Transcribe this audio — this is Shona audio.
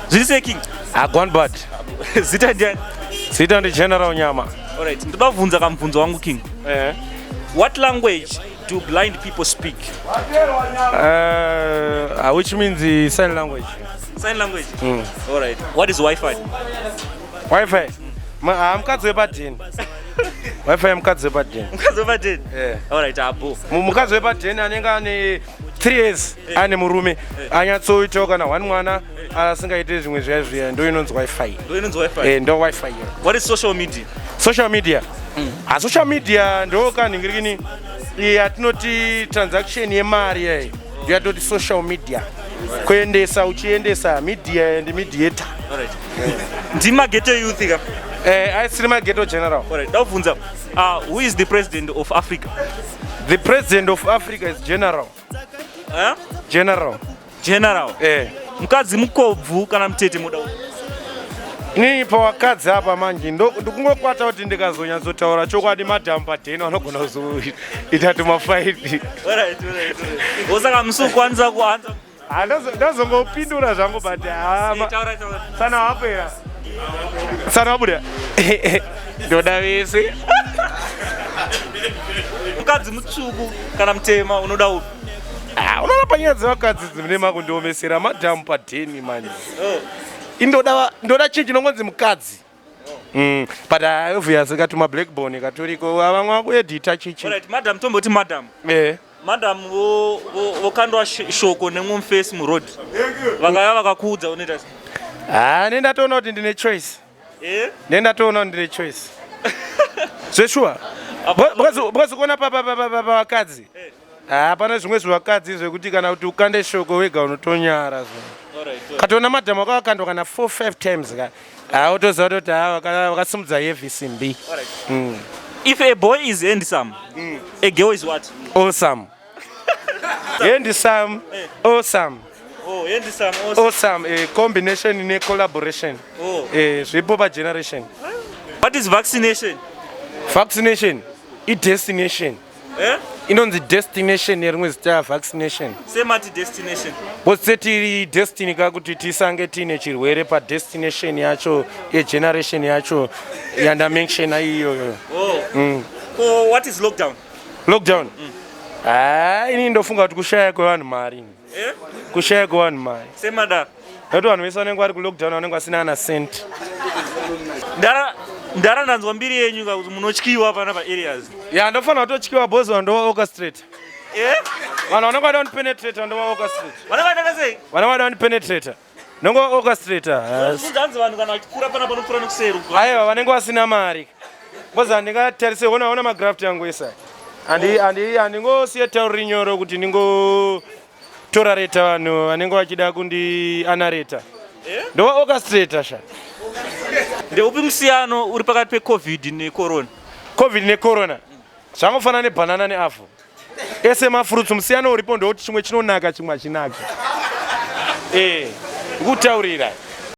Zviri sei, King? Agwan bad. Zita ndiani? Zita ndi General Nyama. Alright, ndoda kubvunza kamubvunzo wangu, King. What language do blind people speak? Which means sign language. Sign language. Alright. What is Wi-Fi? Wi-Fi. Mukadzi wepadheni. Wi-Fi mukadzi wepadheni. Mukadzi wepadheni. Eh. Alright, abo. Mukadzi wepadheni anenge ane 3 years ane murume, anyatsoitawo kana one mwana, asingaiti zvimwe zviya zviya, ndo inonzi Wi-Fi. Ndo inonzi Wi-Fi. Eh, ndo Wi-Fi iyo. What is social media? Social media. Ha, social media ndo kanhingirikini yatinoti transaction yemari yayi, yatoti social media, kuendesa uchiendesa, media and mediator. Alright. Ndima ghetto youth ka. Eh, aisiri maghetto, General. Alright, ndabvunza. Who is the president of Africa? The president of Africa is General. Eh? General. General. Eh. Mukadzi mukobvu kana mutete muda? Inini pawakadzi apa manje ndikungokwata kuti ndikazonyatsotaura chokwadi, madhamu padheni vanogona kuzoita tumafight. Alright. Osaka musi ukwanisa kuanza. Ndazongopindura zvangu, but Eh, taura taura. Sana wapera, sana wabuda, ndoda vese. Mukadzi mutsvuku kana mutema unoda upi? Ah, unoona panyaya dzevakadzi dzimune makundiomesera, madhamu padheni manje. Oh. Indoda, ndoda chinhu chinongonzi mukadzi. But obvious katuma blackbone katoriko, vamwe vakuedita chichi. Alright, madam, tomboti madam. Eh. Madam vokandwa shoko nemwe mufesi muroad. Vakauya vakakuudza, unoita sei? Ah, nendatoona kuti ndine choice. Eh? Nendatoona kuti ndine choice zveshuwa, because kuona pavakadzi hapana zvimwe zvivakadzi zvekuti kana kuti ukande shoko wega unotonyara zvo. Katoona madhamu akavakandwa kana 4 5 times ka, hautoziva kuti ha, vakasimudza heavy simbi. If a boy is handsome, a girl is what? Awesome, handsome, awesome. Oh, handsome, awesome. Awesome, combination necollaboration. Oh. Zvipo pageneration. What is vaccination? Vaccination idestination. Eh? Inonzi destination nerimwe zita, vaccination. Semati destination. Because tiri destiny ka kuti tisange tiine chirwere padestination yacho yegeneration yacho yandamenshena iyoyo. Oh. Oh, what is lockdown? Lockdown, ha, ini ndofunga kuti kushaya kwevanhu mari. Eh? Kushaya kwevanhu mari. Semada. Nekuti vanhu vese vanenge vari kulockdown vanenge vasina ana cent. Ndara ndara ndanzwa mbiri yenyu ka kuti munotyiwa pana pa areas. Ya, ndofanira kutotyiwa boss, vandova orchestrate. Eh? Vanhu vanenge vada kundipenetrate, ndova orchestrate. Vana vadaka sei? Vanenge vada kundipenetrate, ndongova orchestrator. Kunzi hanzi vanhu kana vachipfuura pana panopfuura nekuseri. Aiwa, vanenge vasina mari, because handingatarise, ona, ona magraft yangu esa, handingosiye tauri rinyoro kuti ndingotorareta vanhu vanenge vachida kundianareta. Eh? Ndova orchestrator sha. Ndeupi musiyano uri pakati peCovid necorona? Covid necorona zvangofanana nebhanana neavho, ese mafruits. Musiyano uripo ndouti chimwe chinonaka, chimwe hachinaki. E, ndikutaurira.